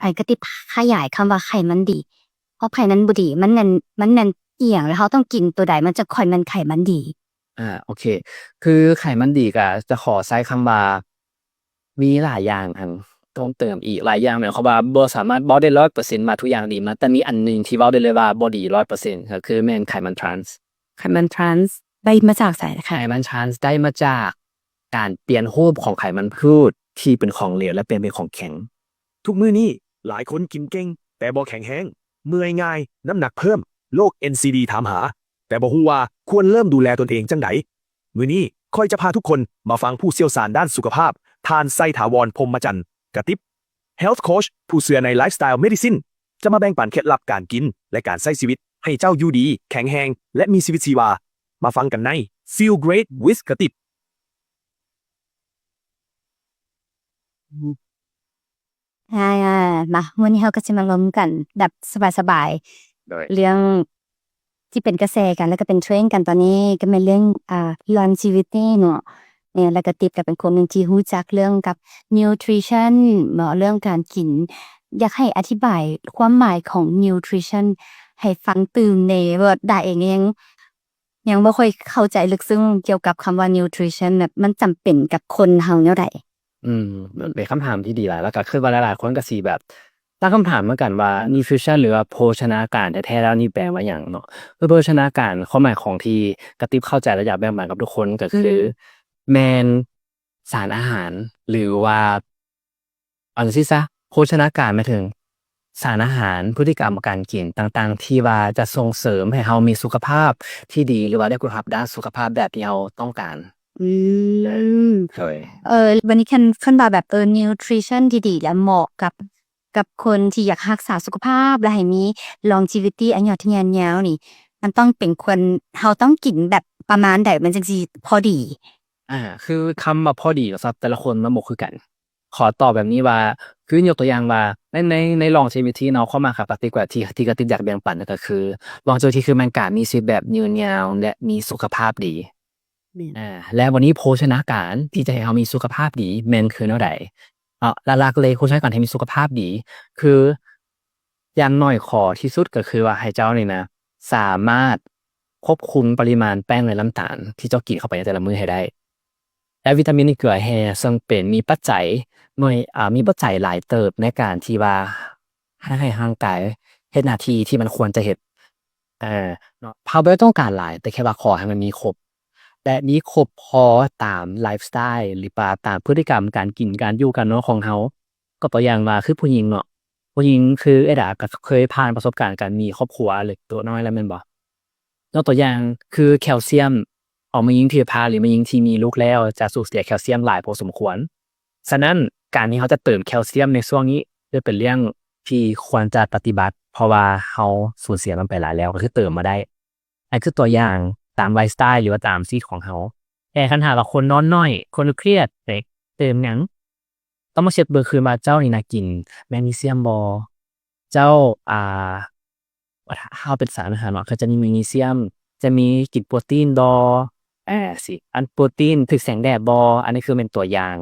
ອ້າຍກະຕິບຂະຫຍາຍຄຳວ່າໄຂມັນດີ ເພາະໄຂມັນບໍ່ດີ ມັນແມ່ນ ມັນແມ່ນອີ່ຫຍັງ ແລ້ວເຮົາຕ້ອງກິນໂຕໃດ ມັນຈະຄ່ອຍແມ່ນໄຂມັນດີ? ອາ ໂອເຄ ຄືໄຂມັນດີກະຈະຂໍໃຊ້ຄຳວ່າ ມີຫຼາຍຢ່າງຫັ້ນ ເພີ່ມເຕີມອີກຫຼາຍຢ່າງ ໝາຍຄວາມວ່າບໍ່ສາມາດເວົ້າໄດ້ຮ້ອຍເປີເຊັນວ່າທຸກຢ່າງດີໝົດ ແຕ່ມີອັນໜຶ່ງທີ່ເວົ້າໄດ້ເລີຍວ່າບໍ່ດີຮ້ອຍເປີເຊັນ ກໍຄືແມ່ນໄຂມັນທຣານສ໌. ໄຂມັນທຣານສ໌ໄດ້ມາຈາກໃສຄະ? ໄຂມັນທຣານສ໌ໄດ້ມາຈາກການປ່ຽນຮູບຂອງໄຂມັນພືດທີ່ເປັນຂອງເຫຼວ ແລະ ປ່ຽນເປັນຂອງແຂງ. ທຸກມື້ນີ້ຫຼາຍຄົນກິນເກັ່ງ ແຕ່ບໍ່ແຂງແຮງ, ເມື່ອຍງ່າຍ, ນ້ຳໜັກເພີ່ມ, ໂລກເອັນຊີດີຖາມຫາ, ແຕ່ບໍ່ຮູ້ວ່າຄວນເລີ່ມດູແລຕົນເອງຈັ່ງໃດ? ມື້ນີ້ຂ້ອຍຈະພາທຸກຄົນມາຟັງຜູ້ຊ່ຽວຊານດ້ານສຸຂະພາບ ທ່ານ ໄຊຖາວອນ ພົມມະຈັນ ກະຕິບ Health Coach ຜູ້ເຊື່ອໃນ Lifestyle Medicine ຈະມາແບ່ງປັນເຄັດລັບການກິນ ແລະ ການໃຊ້ຊີວິດໃຫ້ເຈົ້າຢູ່ດີ, ແຂງແຮງ ແລະ ມີຊີວິດຊີວາ. ມາຟັງກັນໃນ Feel Great with ກະຕິບ. ອາ ມາ ມື້ນີ້ເຮົາກໍຊິມາລົມກັນແບບສະບາຍໆ ໂດຍ ເລື່ອງທີ່ເປັນກະແສກັນ ແລ້ວກໍເປັນເທຣນກັນຕອນນີ້ ກໍແມ່ນເລື່ອງ ອາ longevity ເນາະ ແມ່ນ ແລ້ວກໍຕິບກໍເປັນຄົນໜຶ່ງທີ່ຮູ້ຈັກເລື່ອງກັບ nutrition ເນາະ ເລື່ອງການກິນ ຢາກໃຫ້ອະທິບາຍຄວາມໝາຍຂອງ nutrition ໃຫ້ຟັງຕື່ມແດ່ ເພາະວ່າດາເອງຍັງ ຍັງບໍ່ຄ່ອຍເຂົ້າໃຈເລິກເຊິ່ງກ່ຽວກັບຄຳວ່າ nutrition ແບບມັນຈຳເປັນກັບຄົນເຮົາແນວໃດ? ອືມ ເປັນຄຳຖາມທີ່ດີຫຼາຍ ແລ້ວກໍຄິດວ່າຫຼາຍໆຄົນກໍຊິແບບຕັ້ງຄຳຖາມເໝືອນກັນວ່າ nutrition ຫຼືວ່າໂພຊະນາການແທ້ໆແລ້ວນີ້ແປວ່າຫຍັງເນາະ? ຄືໂພຊະນາການ ຄວາມໝາຍຂອງທີ່ກະຕິບເຂົ້າໃຈ ແລະ ຢາກແບ່ງປັນກັບທຸກຄົນກໍຄື ອືມ ແມ່ນສານອາຫານ ຫຼືວ່າ ເອົາຈັ່ງຊີ້ຊະ ໂພຊະນາການໝາຍເຖິງສານອາຫານ, ພຶດຕິກຳການກິນຕ່າງໆ ທີ່ວ່າຈະສົ່ງເສີມໃຫ້ເຮົາມີສຸຂະພາບທີ່ດີ ຫຼືວ່າໄດ້ຄຸນນະພາບດ້ານສຸຂະພາບແບບທີ່ເຮົາຕ້ອງການ. ອືມ ໂດຍ ເອີ ບັດນີ້ຄັນ ຄັນວ່າແບບ ເອີ nutrition ທີ່ດີ ແລະ ເໝາະກັບ ກັບຄົນທີ່ຢາກຮັກສາສຸຂະພາບ ແລະ ໃຫ້ມີ longevity ອາຍຸຍືນຍາວນີ້ ມັນຕ້ອງເປັນ ຄວນ ເຮົາຕ້ອງກິນແບບປະມານໃດ ມັນຈັ່ງຊິພໍດີ? ອາ ຄືຄຳວ່າພໍດີສຳລັບແຕ່ລະຄົນມັນບໍ່ຄືກັນ. ຂໍຕອບແບບນີ້ວ່າ ຄືຍົກຕົວຢ່າງວ່າ ໃນ ໃນ ໃນ longevity ເນາະ ຄວາມໝາຍຂອງກະຕິກວ່າທີ່ ທີ່ກະຕິກຢາກແບ່ງປັນກໍຄື longevity ຄືແມ່ນການມີຊີວິດແບບຍືນຍາວ ແລະ ມີສຸຂະພາບດີ. ແມ່ນ ອາ ແລ້ວບັດນີ້ໂພຊະນາການທີ່ຈະໃຫ້ເຮົາມີສຸຂະພາບດີແມ່ນຄືແນວໃດເນາະ? ຫຼັກໆເລີຍ ໂພຊະນາການທີ່ມີສຸຂະພາບດີ ຄື ຢ່າງໜ້ອຍຂໍທີ່ສຸດກໍຄືວ່າໃຫ້ເຈົ້ານີ້ນະ ສາມາດຄວບຄຸມປະລິມານແປ້ງ ແລະ ນ້ຳຕານທີ່ເຈົ້າກິນເຂົ້າໄປໃນແຕ່ລະມື້ໃຫ້ໄດ້ ແລະ ວິຕາມິນ ແລະ ເກືອແຮ່ ເຊິ່ງເປັນ ມີປັດໄຈໜ່ວຍ ອາ ມີປັດໄຈຫຼາຍເຕີບໃນການທີ່ວ່າໃຫ້ ໃຫ້ຮ່າງກາຍເຮັດໜ້າທີ່ທີ່ມັນຄວນຈະເຮັດ ເອີ ເນາະ ເຮົາບໍ່ໄດ້ຕ້ອງການຫຼາຍ ແຕ່ແຄ່ວ່າຂໍໃຫ້ມັນມີຄົບ ແລະ ມີຄົບພໍຕາມໄລຟ໌ສະໄຕລ໌ ຫຼືວ່າຕາມພຶດຕິກຳການກິນ ການຢູ່ ການນອນຂອງເຮົາ. ກໍຕົວຢ່າງວ່າຄືຜູ້ຍິງເນາະ ຜູ້ຍິງຄືເອື້ອຍດາກໍເຄີຍຜ່ານປະສົບການການມີຄອບຄົວເລັກຕົວນ້ອຍແລ້ວແມ່ນບໍ່? ຍົກຕົວຢ່າງຄືແຄວຊຽມ ເອົາແມ່ຍິງທີ່ຜ່າ ຫຼືແມ່ຍິງທີ່ມີລູກແລ້ວຈະສູນເສຍແຄວຊຽມຫຼາຍພໍສົມຄວນ. ສະນັ້ນ ການທີ່ເຮົາຈະເຕີມແຄວຊຽມໃນຊ່ວງນີ້ ເປັນເລື່ອງທີ່ຄວນຈະປະຕິບັດ ເພາະວ່າເຮົາສູນເສຍມັນໄປຫຼາຍແລ້ວ ກໍຄືເຕີມມາໄດ້. ອັນຄືຕົວຢ່າງຕາມໄລຟ໌ສະໄຕລ໌ ຫຼືວ່າຕາມຊີວິດຂອງເຮົາ. ແຕ່ຄັນຫາກວ່າຄົນນອນໜ້ອຍ ຄົນຄຽດເດ ເຕີມຫຍັງ? ຕ້ອງມາເຊັກເບິ່ງຄືນວ່າເຈົ້ານີ້ນະກິນແມກນີຊຽມບໍ່? ເຈົ້າ ອ່າ ເຮົາເປັນສານອາຫານເນາະ ກໍຈະມີແມກນີຊຽມ, ຈະມີກິນໂປຣຕີນບໍ່? ອາ ຊິ ອັນໂປຣຕີນຖືກແສງແດດບໍ່? ອັນນີ້ຄືແມ່ນຕົວຢ່າງ.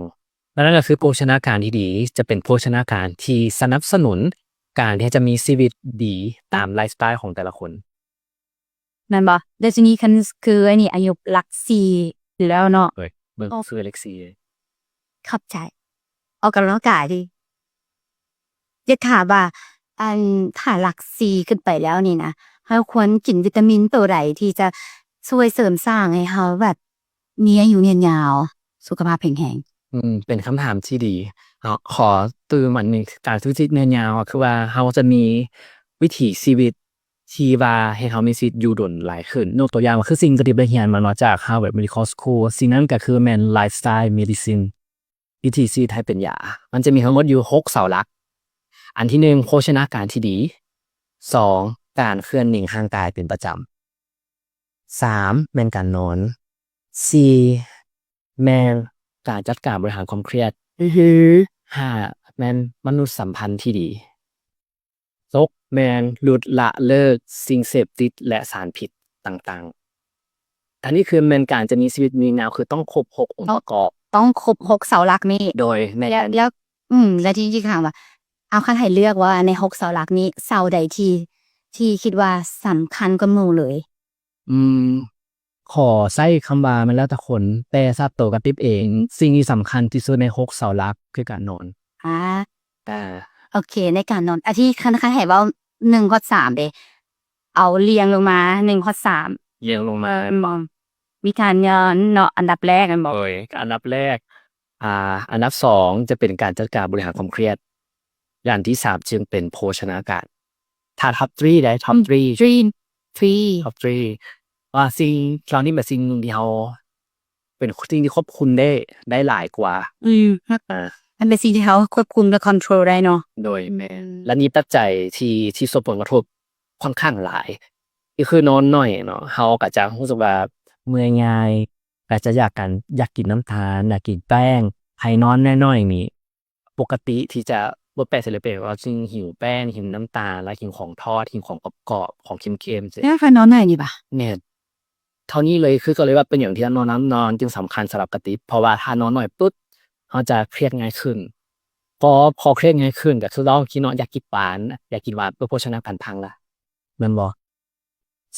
ແລ້ວນັ້ນກໍຄືໂພຊະນາການທີ່ດີ ຈະເປັນໂພຊະນາການທີ່ສະໜັບສະໜູນການທີ່ຈະມີຊີວິດດີຕາມໄລຟ໌ສະໄຕລ໌ຂອງແຕ່ລະຄົນ. ແມ່ນບໍ່? ແລ້ວທີນີ້ຄັນຄືອັນນີ້ອາຍຸຫຼັກສີ່ຢູ່ແລ້ວເນາະ. ເອີຍ ເບິ່ງ ໂອ້ ຄືເລກສີ່ເລີຍ. ຂອບໃຈ. ອອກກຳລັງກາຍດີ. ຢາກຖາມວ່າ ອັນ ຖ້າຫຼັກສີ່ຂຶ້ນໄປແລ້ວນີ້ນະ ເຮົາຄວນກິນວິຕາມິນໂຕໃດທີ່ຈະຊ່ວຍເສີມສ້າງໃຫ້ເຮົາແບບມີອາຍຸຍືນຍາວ ສຸຂະພາບແຂງແຮງ? ອືມ ເປັນຄຳຖາມທີ່ດີເນາະ. ຂໍຕື່ມອັນໜຶ່ງ ການທີ່ຈະຍືນຍາວ ກໍຄືວ່າເຮົາຈະມີວິຖີຊີວິດ ທີ່ວ່າເຮັດໃຫ້ເຮົາມີຊີວິດຢູ່ດົນຫຼາຍຂຶ້ນ. ຍົກຕົວຢ່າງວ່າຄືສິ່ງທີ່ໄດ້ຮຽນມາເນາະ ຈາກ Harvard Medical School ສິ່ງນັ້ນກໍຄືແມ່ນ Lifestyle Medicine ວິຖີຊີວິດໃຫ້ເປັນຢາ. ມັນຈະມີທັງໝົດຢູ່ຫົກເສົາຫຼັກ. ອັນທີໜຶ່ງ ໂພຊະນາການທີ່ດີ, ສອງ ການເຄື່ອນເໜັງຮ່າງກາຍເປັນປະຈຳ, ສາມ ແມ່ນການນອນ, ສີ່ ແມ່ນການຈັດການບໍລິຫານຄວາມຄຽດ, ຫ້າ ແມ່ນມະນຸດສຳພັນທີ່ດີ. ຫົກ ແມ່ນຫຼຸດລະເລີກສິ່ງເສບຕິດ ແລະ ສານພິດຕ່າງໆ. ອັນນີ້ຄືແມ່ນການຈະມີຊີວິດຍືນຍາວ ຄືຕ້ອງຄົບຫົກອົງປະກອບ. ຕ້ອງຄົບຫົກເສົາຫຼັກນີ້. ໂດຍ ແມ່ນ. ແລ້ວ ແລ້ວ ອືມ ແລ້ວທີ່ ທີ່ຖາມວ່າ ເອົາ ຄັນໃຫ້ເລືອກວ່າໃນຫົກເສົາຫຼັກນີ້ ເສົາໃດທີ່ ທີ່ຄິດວ່າສຳຄັນກວ່າໝູ່ເລີຍ? ອືມ ຂໍໃຊ້ຄຳວ່າມັນແລ້ວແຕ່ຄົນ, ແຕ່ສຳລັບໂຕກະຕິບເອງ ສິ່ງທີ່ສຳຄັນທີ່ສຸດໃນຫົກເສົາຫຼັກຄືການນອນ. ອາ ອາ ໂອເຄ ໃນການນອນ ອາ ທີ່ ຄັນ ຄັນໃຫ້ເວົ້າໜຶ່ງຮອດສາມເດ ເອົາລຽງລົງມາ ໜຶ່ງຮອດສາມ ລຽງລົງມາ ແມ່ນບໍ່? ມີການນອນເນາະ ອັນດັບແລກແມ່ນບໍ່? ໂດຍ ອັນດັບແລກ ອ່າ ອັນດັບສອງຈະເປັນການຈັດການບໍລິຫານຄວາມຄຽດ, ອັນທີສາມຈຶ່ງເປັນໂພຊະນາການ. ຖ້າທັອບທຣີໄດ໋ ທັອບທຣີ ທຣີ ທຣີ ທັອບທຣີ ວ່າສິ່ງເຫຼົ່ານີ້ເປັນສິ່ງໜຶ່ງທີ່ເຮົາ ເປັນສິ່ງທີ່ຄວບຄຸມໄດ້ ໄດ້ຫຼາຍກວ່າ. ອືມ ອາ ມັນເປັນສິ່ງທີ່ເຮົາຄວບຄຸມ ແລະ ຄອນໂທຣໄດ້ເນາະ. ໂດຍ ອືມ ແມ່ນ ແລະ ມີປັດໄຈທີ່ ທີ່ສົ່ງຜົນກະທົບຂ້ອນຂ້າງຫຼາຍ. ກໍຄືນອນໜ້ອຍເນາະ ເຮົາກໍຈະຮູ້ສຶກວ່າເມື່ອຍງ່າຍ, ກໍຈະຢາກກັນ ຢາກກິນນ້ຳຕານ, ຢາກກິນແປ້ງ. ໃຜນອນໜ້ອຍໆນີ້ ປົກກະຕິທີ່ຈະ ບໍ່ແປກໃສເລີຍ ແປວ່າຈຶ່ງຫິວແປ້ງ, ຫິວນ້ຳຕານ ແລະ ຫິວຂອງທອດ, ຫິວຂອງກອບໆ, ຂອງເຄັມໆ ຊີ້. ແລ້ວໃຜນອນໜ້ອຍນີ້ບາ? ແມ່ນ. ເທົ່ານີ້ເລີຍ ຄືກໍເລີຍວ່າເປັນຫຍັງທີ່ນອນນຳ ນອນຈຶ່ງສຳຄັນສຳລັບກະຕິບ, ເພາະວ່າຖ້ານອນໜ້ອຍປຸບ ເຮົາຈະຄຽດງ່າຍຂຶ້ນ. ພໍ ພໍຄຽດງ່າຍຂຶ້ນ ກໍຄືເຮົາຄິດເນາະ ຢາກກິນຫວານ, ຢາກກິນຫວານ ໂພຊະນາການພັງລະ ແມ່ນບໍ່?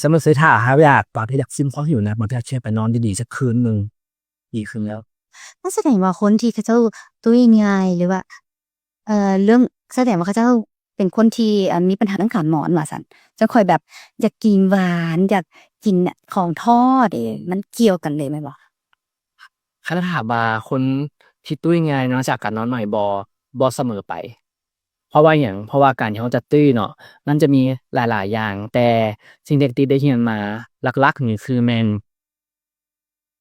ສະເໝີ ເຊິ່ງຖ້າຫາກວ່າຢາກ ບາງເທື່ອຢາກຊຶມຄວາມຫິວນະ ບາງເທື່ອແຄ່ໄປນອນດີໆ ຈັກຄືນໜຶ່ງ ດີຂຶ້ນແລ້ວ. ມັນສະແດງວ່າຄົນທີ່ເຂົາເຈົ້າຕຸ້ຍງ່າຍ ຫຼືວ່າ ເອີ ເລື່ອງ ສະແດງວ່າເຂົາເຈົ້າເປັນຄົນທີ່ ເອີ ມີບັນຫາເລື່ອງການນອນວ່າຊັ້ນ, ຈັ່ງຄ່ອຍແບບຢາກກິນຫວານ ຢາກກິນຂອງທອດເດ ມັນກ່ຽວກັນເລີຍແມ່ນບໍ່? ຄັນຖ້າຫາກວ່າຄົນທີ່ຕຸ້ຍງ່າຍເນາະ ຈາກການນອນໜ້ອຍ ບໍ່ ບໍ່ສະເໝີໄປ. ເພາະວ່າຫຍັງ? ເພາະວ່າການທີ່ເຮົາຈະຕຸ້ຍເນາະ ມັນຈະມີຫຼາຍໆຢ່າງ, ແຕ່ສິ່ງທີ່ໄດ້ຮຽນມາຫຼັກໆນີ້ຄືແມ່ນ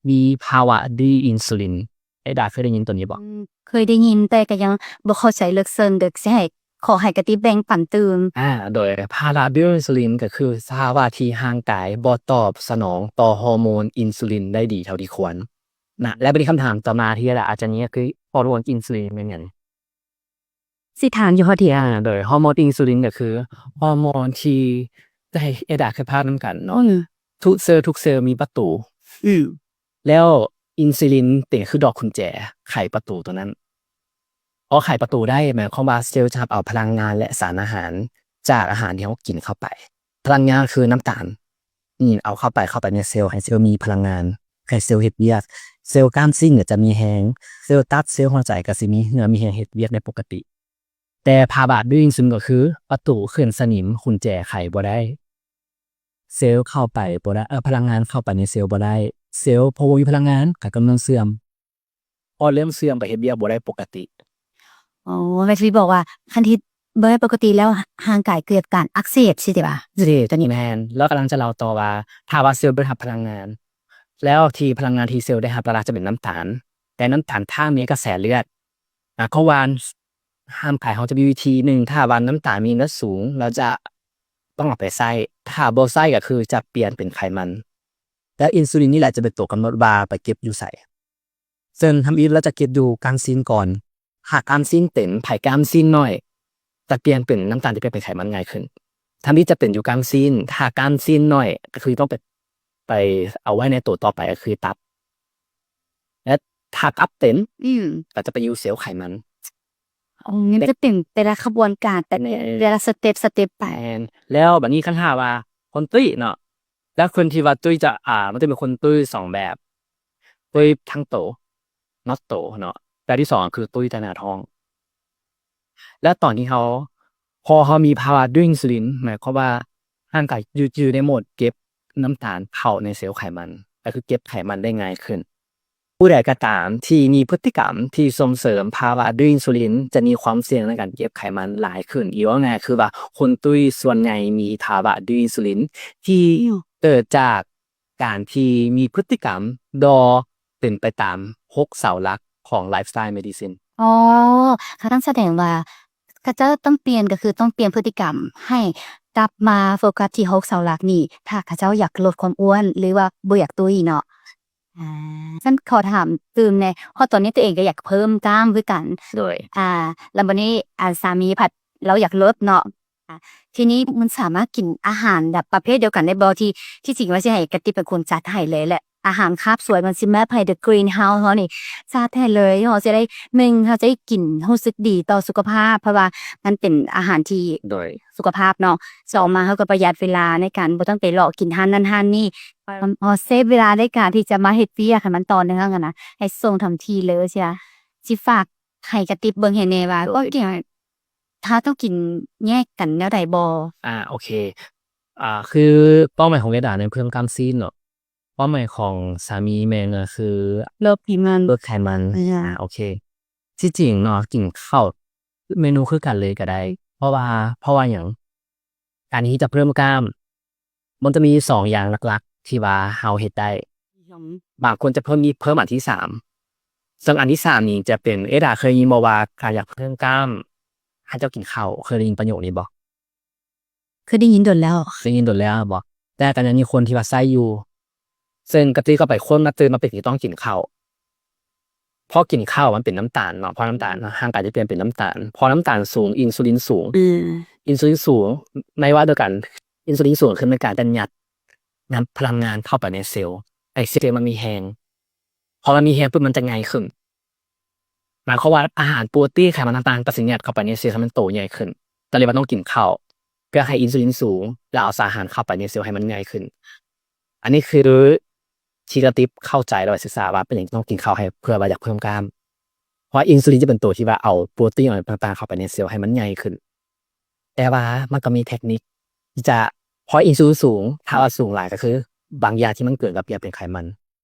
ມີພາວະດື້ອິນຊູລິນ. ເອດາເຄີຍໄດ້ຍິນໂຕນີ້ບໍ່? ອືມ ເຄີຍໄດ້ຍິນ ແຕ່ກໍຍັງບໍ່ເຂົ້າໃຈເລິກເຊິ່ງ. ເດີ ຊິໃຫ້ ຂໍໃຫ້ກະຕິບແບ່ງປັນຕື່ມ. ອາ ໂດຍພາວະດື້ອິນຊູລິນກໍຄືສະພາວະທີ່ຮ່າງກາຍບໍ່ຕອບສະໜອງຕໍ່ຮໍໂມນອິນຊູລິນໄດ້ດີເທົ່າທີ່ຄວນນະ. ແລະ ບັດນີ້ຄຳຖາມຕໍ່ມາທີ່ເອດາອາດຈະມີກໍຄື ຮໍໂມນອິນຊູລິນແມ່ນຫຍັງ? ຊິຖາມຢູ່ພໍດີ. ອາ ໂດຍຮໍໂມນອິນຊູລິນກໍຄືຮໍໂມນທີ່ ຈະໃຫ້ເອດາຄິດພາບນຳກັນເນາະ. ອືມ ທຸກເຊວ ທຸກເຊວມີປະຕູ. ອືມ ແລ້ວອິນຊູລິນເປັນຄືດອກກຸນແຈໄຂປະຕູຕົວນັ້ນ. ພໍໄຂປະຕູໄດ້ ໝາຍຄວາມວ່າເຊວຈະຮັບເອົາພະລັງງານ ແລະ ສານອາຫານຈາກອາຫານທີ່ເຮົາກິນເຂົ້າໄປ. ພະລັງງານຄືນ້ຳຕານ ນີ້ເອົາເຂົ້າໄປ ເຂົ້າໄປໃນເຊວ ໃຫ້ເຊວມີພະລັງງານ ໃຫ້ເຊວເຮັດວຽກ. ເຊວກ້າມຊີ້ນກໍຈະມີແຮງ, ເຊວຕັບ ເຊວຫົວໃຈກໍຊິມີເຫື່ອ ມີແຮງເຮັດວຽກໄດ້ປົກກະຕິ. ແຕ່ພາວະດື້ອິນຊູລິນກໍຄືປະຕູຂຶ້ນສະໜິມ ກຸນແຈໄຂບໍ່ໄດ້. ເຊວເຂົ້າໄປບໍ່ໄດ້ ເອີ ພະລັງງານເຂົ້າໄປໃນເຊວບໍ່ໄດ້. ເຊວພໍບໍ່ມີພະລັງງານກໍກຳລັງເສື່ອມ. ພໍເລີ່ມເສື່ອມກໍເຮັດວຽກບໍ່ໄດ້ປົກກະຕິ. ອໍ ແມ່ນທີ່ບອກວ່າ ຄັນທີ່ບໍ່ໄດ້ປົກກະຕິແລ້ວ ຮ່າງກາຍເກີດການອັກເສບຊີ້ຕິວ່າ? ອັກເສບ ຕົວນີ້ແມ່ນ. ແລ້ວກຳລັງຈະເລົ່າຕໍ່ວ່າ ຖ້າວ່າເຊວບໍ່ໄດ້ຮັບພະລັງງານ ແລ້ວທີ່ພະລັງງານທີ່ເຊວໄດ້ຮັບຫຼັກໆຈະເປັນນ້ຳຕານ, ແຕ່ນ້ຳຕານຖ້າມີກະແສເລືອດ ອາ ເພາະວ່າຮ່າງກາຍເຮົາຈະມີວິທີໜຶ່ງ ຖ້າວ່ານ້ຳຕານມີໃນເລືອດສູງ ລາວຈະຕ້ອງເອົາໄປໃຊ້, ຖ້າບໍ່ໃຊ້ກໍຄືຈະປ່ຽນເປັນໄຂມັນ. ແລ້ວອິນຊູລິນນີ້ແຫຼະຈະເປັນຕົວກຳນົດວ່າໄປເກັບຢູ່ໃສ. ເຊິ່ງທຳອິດລາວຈະເກັບຢູ່ກ້າມຊີ້ນກ່ອນ. ຫາກກ້າມຊີ້ນເຕັມ ໃຜກ້າມຊີ້ນໜ້ອຍ ຈະປ່ຽນເປັນນ້ຳຕານ ຈະປ່ຽນເປັນໄຂມັນງ່າຍຂຶ້ນ. ທຳອິດຈະເປັນຢູ່ກ້າມຊີ້ນ, ຖ້າກ້າມຊີ້ນໜ້ອຍ ກໍຄືຕ້ອງໄປ ໄປເອົາໄວ້ໃນໂຕຕໍ່ໄປ ກໍຄືຕັບ ແລະ ຖ້າຕັບເຕັມ ອືມ ກໍຈະໄປຢູ່ເຊວໄຂມັນ. ອໍ ມັນຈະເປັນແຕ່ລະຂະບວນການ ແຕ່ ແມ່ນ ແຕ່ລະສະເຕັບ ສະເຕັບໄປ. ແມ່ນ. ແລ້ວບັດນີ້ຄັນຖ້າວ່າຄົນຕຸ້ຍເນາະ ແລ້ວຄົນທີ່ວ່າຕຸ້ຍຈະ ອ່າ ມັນຈະມີຄົນຕຸ້ຍສອງແບບ, ຕຸ້ຍທັງໂຕ ນອກໂຕເນາະ, ແບບທີສອງຄືຕຸ້ຍແຕ່ໜ້າທ້ອງ. ແລ້ວຕອນທີ່ເຮົາ ພໍເຮົາມີພາວະດື້ອິນຊູລິນ ໝາຍຄວາມວ່າຮ່າງກາຍຢູ່ ຢູ່ໃນໂໝດເກັບນ້ຳຕານເຂົ້າໃນເຊວໄຂມັນ ກໍຄືເກັບໄຂມັນໄດ້ງ່າຍຂຶ້ນ. ຜູ້ໃດກໍຕາມທີ່ມີພຶດຕິກຳທີ່ສົ່ງເສີມພາວະດື້ອິນຊູລິນ ຈະມີຄວາມສ່ຽງໃນການເກັບໄຂມັນຫຼາຍຂຶ້ນ. ເວົ້າງ່າຍໆຄືວ່າຄົນຕຸ້ຍສ່ວນໃຫຍ່ມີພາວະດື້ອິນຊູລິນທີ່ເກີດຈາກການທີ່ມີພຶດຕິກຳບໍ່ເປັນໄປຕາມຫົກເສົາຫຼັກຂອງ Lifestyle Medicine. ອໍ ຄັນຊັ້ນສະແດງວ່າເຂົາເຈົ້າຕ້ອງປ່ຽນ ກໍຄືຕ້ອງປ່ຽນພຶດຕິກຳໃຫ້ກັບມາໂຟກັສທີ່ຫົກເສົາຫຼັກນີ້ ຖ້າເຂົາເຈົ້າຢາກລົດຄວາມອ້ວນ ຫຼືວ່າບໍ່ຢາກຕຸ້ຍເນາະ. ອາ ຊັ້ນຂໍຖາມຕື່ມແດ່ ເພາະຕອນນີ້ຕົວເອງກໍຢາກເພີ່ມກ້າມຄືກັນ. ໂດຍ ອາ ແລ້ວບັດນີ້ ອາ ສາມີພັດລາວຢາກລົດເນາະ. ອາ ທີນີ້ມັນສາມາດກິນອາຫານແບບປະເພດດຽວກັນໄດ້ບໍ່? ທີ່ ທີ່ຈິງວ່າຊິໃຫ້ກະຕິບເປັນຄົນຈັດໃຫ້ເລີຍແຫຼະ. ອາຫານຄາບສວຍ ມັນຊິແມບໃຫ້ the greenhouse ເຮົານີ້ຊາດແທ້ເລີຍ. ເຮົາຈະໄດ້ ໜຶ່ງ ເຮົາຈະໄດ້ກິນ ຮູ້ສຶກດີຕໍ່ສຸຂະພາບ ເພາະວ່າມັນເປັນອາຫານທີ່ ໂດຍ ສຸຂະພາບເນາະ. ສອງມາ ເຮົາກໍປະຢັດເວລາໃນການບໍ່ຕ້ອງໄປເລາະກິນຮ້ານນັ້ນຮ້ານນີ້ ເຮົາເຊບເວລາໃນການທີ່ຈະມາເຮັດວຽກໃຫ້ມັນຕໍ່ເນື່ອງຫັ້ນນະ ໃຫ້ສົ່ງທຳທີເລີຍ. ຊິ ຊິຝາກໃຫ້ກະຕິບເບິ່ງໃຫ້ແດ່ວ່າ ໂອເຄ ເຮົາຕ້ອງກິນແຍກກັນແນວໃດບໍ່? ອາ ໂອເຄ ອາ ຄືເປົ້າໝາຍຂອງເອດາໃນເພີ່ມກ້າມຊີ້ນເນາະ ເປົ້າໝາຍຂອງສາມີແມ່ນກໍຄື ລົດໄຂມັນ ລົດໄຂມັນ. ອາ ໂອເຄ ທີ່ຈິງເນາະ ກິນເຂົ້າເມນູຄືກັນເລີຍກໍໄດ້ ເພາະວ່າ ເພາະວ່າຫຍັງ? ການທີ່ຈະເພີ່ມກ້າມ ມັນຈະມີຢູ່ສອງຢ່າງຫຼັກໆທີ່ວ່າເຮົາເຮັດໄດ້. ບາງຄົນຈະເພີ່ມ ມີເພີ່ມອັນທີສາມ ເຊິ່ງອັນທີສາມນີ້ຈະເປັນ ເອດາເຄີຍໄດ້ຍິນບໍ່ວ່າ ການຢາກເພີ່ມກ້າມ ໃຫ້ເຈົ້າກິນເຂົ້າ ເຄີຍໄດ້ຍິນປະໂຫຍກນີ້ບໍ່? ເຄີຍໄດ້ຍິນດົນແລ້ວ ໄດ້ຍິນດົນແລ້ວບໍ່? ແຕ່ກໍຍັງມີຄົນທີ່ວ່າໃຊ້ຢູ່ ເຊິ່ງກະຕິບກໍໄປຄົ້ນມາຕື່ມມາເປັນທີ່ຕ້ອງກິນເຂົ້າ ເພາະກິນເຂົ້າມັນເປັນນ້ຳຕານເນາະ ເພາະນ້ຳຕານເນາະ ຮ່າງກາຍຈະປ່ຽນເປັນນ້ຳຕານ ເພາະນ້ຳຕານສູງ ອິນຊູລິນສູງ ອືມ ອິນຊູລິນສູງ ໃນເວລາດຽວກັນ ອິນຊູລິນສູງຄືມັນການຈະຍັດ ນຳພະລັງງານເຂົ້າໄປໃນເຊວ ໃຫ້ເຊວມັນມີແຮງ ພໍມັນມີແຮງປຸບ ມັນຈະໃຫຍ່ຂຶ້ນ ໝາຍຄວາມວ່າອາຫານ ໂປຣຕີນ ໄຂມັນຕ່າງໆ ກໍຊິຍັດເຂົ້າໄປໃນເຊວໃຫ້ມັນໂຕໃຫຍ່ຂຶ້ນ ກໍເລີຍວ່າຕ້ອງກິນເຂົ້າ ເພື່ອໃຫ້ອິນຊູລິນສູງ ແລ້ວເອົາສານອາຫານເຂົ້າໄປໃນເຊວໃຫ້ມັນໃຫຍ່ຂຶ້ນ. ອັນນີ້ຄືທີ່ກະຕິບເຂົ້າໃຈ ແລ້ວກໍສຶກສາວ່າເປັນຫຍັງຕ້ອງກິນເຂົ້າໃຫ້ ເພື່ອວ່າຢາກເພີ່ມກ້າມ ເພາະວ່າອິນຊູລິນຈະເປັນໂຕທີ່ວ່າເອົາໂປຣຕີນ ຫຍັງຕ່າງໆ ເຂົ້າໄປໃນເຊວໃຫ້ມັນໃຫຍ່ຂຶ້ນ. ແຕ່ວ່າມັນກໍມີເທັກນິກທີ່ຈະ ເພາະອິນຊູລິນສູງ ຖ້າວ່າສູງຫຼາຍກໍຄືບາງຢ່າງທີ່ມັນເກີນກໍປ່ຽນເປັນໄຂມັນ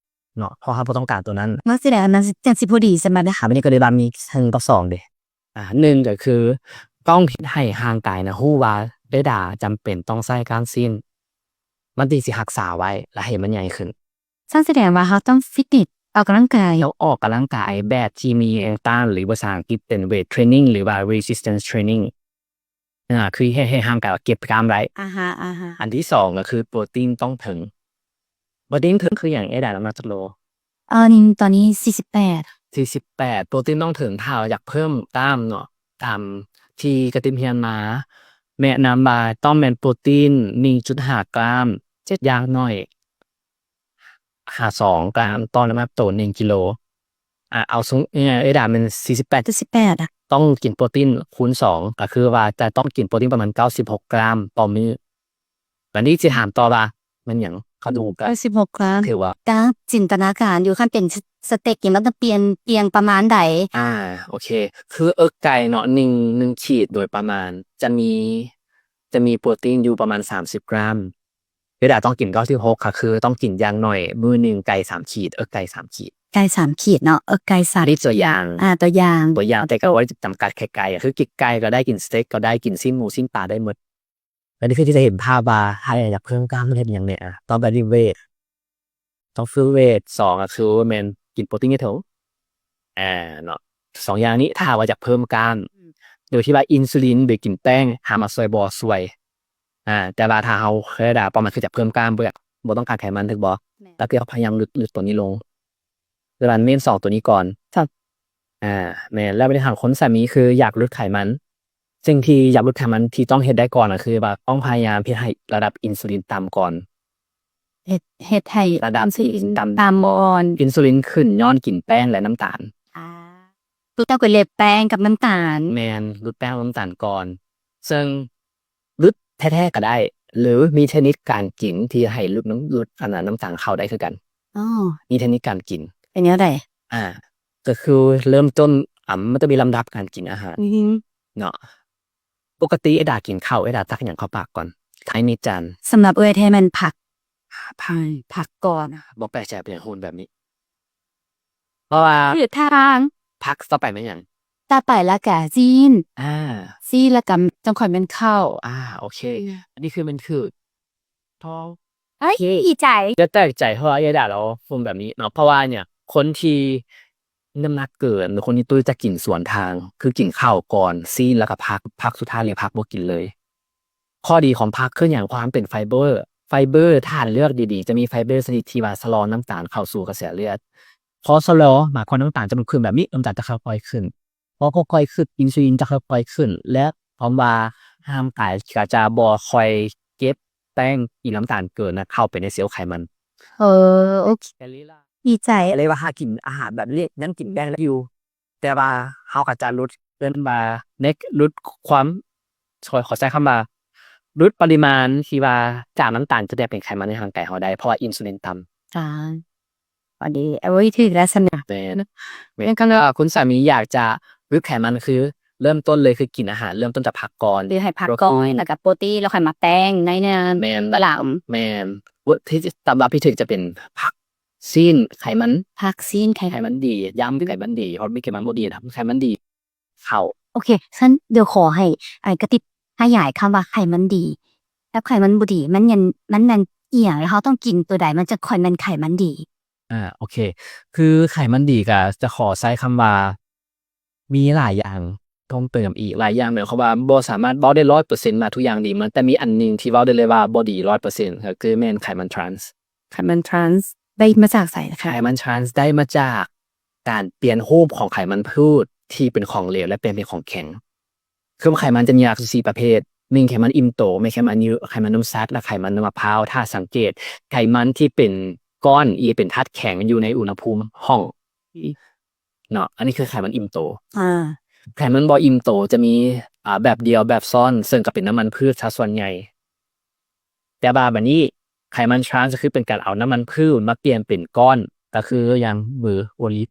ເນາະ ເພາະເຮົາບໍ່ຕ້ອງການຕົວນັ້ນ. ມັນຊິໄດ້ ອັນນັ້ນຈັ່ງຊິພໍດີ ສະມາດະ. ອັນນີ້ກໍເລີຍວ່າມີໜຶ່ງຕໍ່ສອງເດ້. ອາ ໜຶ່ງກໍຄືຕ້ອງເຮັດໃຫ້ຮ່າງກາຍນະຮູ້ວ່າເອດາຈຳເປັນຕ້ອງໃຊ້ກ້າມຊີ້ນ ມັນຈຶ່ງຊິຮັກສາໄວ້ ແລະ ໃຫ້ມັນໃຫຍ່ຂຶ້ນ. ຊັ້ນສະແດງວ່າເຮົາຕ້ອງຟິດເນັດ ອອກກຳລັງກາຍ. ເຮົາອອກກຳລັງກາຍແບບທີ່ມີແຮງຕ້ານ ຫຼື ພາສາອັງກິດເປັນ weight training ຫຼືວ່າ resistance training. ອາ ຄືເຮັດໃຫ້ຮ່າງກາຍເກັບກ້າມໄດ້. ອາຮະ ອາຮະ. ອັນທີສອງກໍຄືໂປຣຕີນຕ້ອງເຖິງ. ໂປຣຕີນເຖິງຄືຫຍັງ? ເອດານ້ຳໜັກຈັກໂລ? ເອີ ຕອນນີ້ສີ່ສິບແປດ. ສີ່ສິບແປດ ໂປຣຕີນຕ້ອງເຖິງ. ຖ້າວ່າຢາກເພີ່ມກ້າມເນາະ ຕາມທີ່ກະຕິບຮຽນມາ ແນະນຳວ່າຕ້ອງແມ່ນໂປຣຕີນໜຶ່ງຈຸດຫ້າກຣາມ ຢ່າງໜ້ອຍ ຫາສອງກຣາມຕໍ່ນ້ຳໜັກໂຕໜຶ່ງກິໂລ. ອາ ເອົາສົມມຸດ ເອດາແມ່ນສີ່ສິບແປດ ສີ່ສິບແປດ ອະ ຕ້ອງກິນໂປຣຕີນຄູນສອງ ກໍຄືວ່າຈະຕ້ອງກິນໂປຣຕີນປະມານເກົ້າສິບຫົກກຣາມຕໍ່ມື້. ບາດນີ້ຊິຖາມຕໍ່ວ່າແມ່ນຫຍັງ ເກົ້າສິບຫົກກຣາມ ເກົ້າສິບຫົກກຣາມ ຖືວ່າ ກະຈິນຕະນາການຢູ່ ຄັນເປັນສະເຕັກນີ້ມັນຕ້ອງປ່ຽນ ປ່ຽນປະມານໃດ? ອາ ໂອເຄ ຄືເອິກໄກ່ເນາະ ໜຶ່ງ ໜຶ່ງຂີດໂດຍປະມານ ຈະມີ ຈະມີໂປຣຕີນຢູ່ປະມານສາມສິບກຣາມ. ເວລາຕ້ອງກິນເກົ້າສິບຫົກ ກໍຄືຕ້ອງກິນຢ່າງໜ້ອຍມື້ໜຶ່ງໄກ່ສາມຂີດ ເອິກໄກ່ສາມຂີດ. ໄກ່ສາມຂີດເນາະ ເອິກໄກ່ສາມ ອັນນີ້ຕົວຢ່າງ ອາ ຕົວຢ່າງ ຕົວຢ່າງ ແຕ່ກໍບໍ່ໄດ້ຈຳກັດແຄ່ໄກ່ ກໍຄືກິນໄກ່ກໍໄດ້ ກິນສະເຕັກກໍໄດ້ ກິນຊີ້ນໝູຊີ້ນປາໄດ້ໝົດ. ແລ້ວນີ້ຄືທີ່ຈະເຫັນພາບວ່າ ຖ້າຢາກເພີ່ມກ້າມເຮັດຫຍັງແດ່? ອາ ຕ້ອງໄປລິບເວດ ຕ້ອງຝຶກເວດ. ສອງ ກໍຄືແມ່ນກິນໂປຣຕີນໃຫ້ເຖິງ ອາ ເນາະ ສອງຢ່າງນີ້ ຖ້າວ່າຢາກເພີ່ມກ້າມ ອືມ ໂດຍທີ່ວ່າອິນຊູລິນ ຫຼື ກິນແປ້ງຫາມາຊ່ວຍບໍ່? ຊ່ວຍ. ອາ ແຕ່ວ່າຖ້າເຮົາ ເຮົາເປົ້າໝາຍຄືຢາກເພີ່ມກ້າມ ບໍ່ຢາກ ບໍ່ຕ້ອງການໄຂມັນ ຖືກບໍ່? ແມ່ນ. ກໍຄືເຮົາພະຍາຍາມຫຼຸດ ຫຼຸດຕົວນີ້ລົງ ແຕ່ວ່າເນັ້ນສອງຕົວນີ້ກ່ອນ. ອາ ແມ່ນ. ແລ້ວບັດນີ້ຖ້າຄົນສາມີຄືຢາກຫຼຸດໄຂມັນ ສິ່ງທີ່ຢາກຫຼຸດໄຂມັນທີ່ຕ້ອງເຮັດໄດ້ກ່ອນກໍຄືວ່າຕ້ອງພະຍາຍາມເຮັດໃຫ້ລະດັບອິນຊູລິນຕ່ຳກ່ອນ. ເຮັດ ເຮັດໃຫ້ລະດັບອິນຊູລິນຕ່ຳ ຕ່ຳກ່ອນ. ອິນຊູລິນຂຶ້ນຍ້ອນກິນແປ້ງ ແລະ ນ້ຳຕານ. ອາ ຄືຕ້ອງໄປເລັດແປ້ງກັບນ້ຳຕານ. ແມ່ນ, ຫຼຸດແປ້ງ ນ້ຳຕານກ່ອນ. ເຊິ່ງຫຼຸດແທ້ໆກໍໄດ້ ຫຼື ມີເທັກນິກການກິນທີ່ໃຫ້ຫຼຸດນ້ຳ ຫຼຸດອັນນັ້ນ ນ້ຳຕານເຂົ້າໄດ້ຄືກັນ. ອໍ ມີເທັກນິກການກິນ. ເປັນແນວໃດ? ອາ ກໍຄືເລີ່ມຕົ້ນ ອາ ມັນຈະມີລຳດັບການກິນອາຫານ ອືຮຶ ເນາະ. ປົກກະຕິເອດາກິນເຂົ້າ ເອດາຕັກຫຍັງເຂົ້າປາກກ່ອນ? ໃຫ້ມີຈານ. ສຳລັບເອື້ອຍແທ້ແມ່ນຜັກ. ອາ ຜັກ ອືມ ຜັກກ່ອນ. ບໍ່ແປກໃຈເປັນຫຍັງຮູ້ແບບນີ້. ເພາະວ່າ ຄືທາງ ຜັກຕໍ່ໄປແມ່ນຫຍັງ? ຕໍ່ໄປລະກະຊີ້ນ. ອາ ຊີ້ນລະກະຈັ່ງຄ່ອຍແມ່ນເຂົ້າ. ອາ ໂອເຄ. ອືມ ອັນນີ້ຄືແມ່ນຖືກ. ທ້ອງ ເອີຍ ດີໃຈ ຈະແປກໃຈ ເພາະວ່າເອື້ອຍດາລາວຄົນແບບນີ້ເນາະ ເພາະວ່າຫຍັງ ຄົນທີ່ນ້ຳໜັກເກີນ ຫຼື ຄົນທີ່ຕຸ້ຍຈະກິນສວນທາງ ຄືກິນເຂົ້າກ່ອນ ຊີ້ນ ແລ້ວກໍຜັກ ຜັກສຸດທ້າຍ ຫຼື ຜັກບໍ່ກິນເລີຍ. ຂໍ້ດີຂອງຜັກຄືຫຍັງ? ເພາະວ່າມັນເປັນໄຟເບີ ໄຟເບີ ຖ້າເລືອກດີໆ ຈະມີໄຟເບີຊະນິດທີ່ວ່າຊະລໍນ້ຳຕານເຂົ້າສູ່ກະແສເລືອດ. ພໍຊະລໍ ໝາຍຄວາມນ້ຳຕານຈະບໍ່ຂຶ້ນແບບນີ້ ນ້ຳຕານຈະຄ່ອຍໆຂຶ້ນ. ພໍຄ່ອຍໆຂຶ້ນ ອິນຊູລິນຈະຄ່ອຍໆຂຶ້ນ ແລະ ຄວາມວ່າຮ່າງກາຍກໍຈະບໍ່ຄ່ອຍເກັບແປ້ງ ຫຼື ນ້ຳຕານເກີນນະ ເຂົ້າໄປໃນເຊວໄຂມັນ. ເອີ ໂອເຄ ດີໃຈ ເລີຍວ່າຫາກິນອາຫານແບບນີ້ຍັງກິນແບງໄດ້ຢູ່ ແຕ່ວ່າເຮົາກໍຈະຫຼຸດ ເອີ້ນວ່າເນັກ ຫຼຸດຄວາມ ຂໍ ຂໍໃຊ້ຄຳວ່າຫຼຸດປະລິມານທີ່ວ່າຈາກນ້ຳຕານຈະໄດ້ເປັນໄຂມັນໃນຮ່າງກາຍເຮົາໄດ້ ເພາະວ່າອິນຊູລິນຕ່ຳ. ອາ ພໍດີ ໂອ້ຍ ຖືກແລ້ວຊັ້ນນະ. ແມ່ນ ແມ່ນ ແມ່ນ ຄັນວ່າຄຸນສາມີຢາກຈະຫຼຸດໄຂມັນ ຄືເລີ່ມຕົ້ນເລີຍຄືກິນອາຫານ ເລີ່ມຕົ້ນຈາກຜັກກ່ອນ ຄືໃຫ້ຜັກກ່ອນ ແລ້ວກໍໂປຣຕີນ ແລ້ວຄ່ອຍມາແປ້ງໜ້ອຍໜຶ່ງ ແມ່ນ ທີຫຼັງ. ແມ່ນ ທີ່ ຕາມຫຼັກທີ່ຖືກຈະເປັນຜັກ ຊີ້ນ ໄຂມັນ ຜັກ ຊີ້ນ ໄຂມັນດີ ຢຳ ໄຂມັນດີ ເພາະມີໄຂມັນບໍ່ດີນະ ໄຂມັນດີ ເຂົ້າ. ໂອເຄ ຊັ້ນດຽວຂໍໃຫ້ອ້າຍກະຕິບຂະຫຍາຍຄຳວ່າໄຂມັນດີກັບໄຂມັນບໍ່ດີ ມັນແມ່ນ ມັນແມ່ນອີ່ຫຍັງ ແລ້ວເຮົາຕ້ອງກິນຕົວໃດມັນຈະຄ່ອຍແມ່ນໄຂມັນດີ? ອາ ໂອເຄ ຄືໄຂມັນດີກະຈະຂໍໃຊ້ຄຳວ່າ ມີຫຼາຍຢ່າງເພີ່ມເຕີມອີກ ຫຼາຍຢ່າງ ໝາຍຄວາມວ່າບໍ່ສາມາດເວົ້າໄດ້ຮ້ອຍເປີເຊັນວ່າທຸກຢ່າງດີໝົດ ແຕ່ມີອັນໜຶ່ງທີ່ເວົ້າໄດ້ເລີຍວ່າບໍ່ດີຮ້ອຍເປີເຊັນ ກໍຄືແມ່ນໄຂມັນທຣານສ໌. ໄຂມັນທຣານສ໌ໄດ້ມາຈາກໃສຄະ? ໄຂມັນທຣານສ໌ໄດ້ມາຈາກການປ່ຽນຮູບຂອງໄຂມັນພືດທີ່ເປັນຂອງເຫຼວ ແລະ ປ່ຽນເປັນຂອງແຂງ. ຄືໄຂມັນຈະມີຫຼັກຢູ່ສີ່ປະເພດ ໜຶ່ງ ໄຂມັນອີ່ມໂຕ ແມ່ນໄຂມັນຢູ່ ໄຂມັນນົມສັດ ແລະ ໄຂມັນໃນມະພ້າວ. ຖ້າສັງເກດ ໄຂມັນທີ່ເປັນກ້ອນ ອີ ເປັນທາດແຂງຢູ່ໃນອຸນຫະພູມຫ້ອງ ເນາະ ອັນນີ້ຄືໄຂມັນອີ່ມໂຕ. ອາ ໄຂມັນບໍ່ອີ່ມໂຕຈະມີ ອາ ແບບດຽວ ແບບຊ້ອນ ເຊິ່ງກໍເປັນນ້ຳມັນພືດຊະສ່ວນໃຫຍ່. ແຕ່ວ່າບາດນີ້ ໄຂມັນທຣານສ໌ ກໍຄືເປັນການເອົານ້ຳມັນພືດມາປ່ຽນເປັນກ້ອນ ກໍຄືຢ່າງເບີໂອລິບ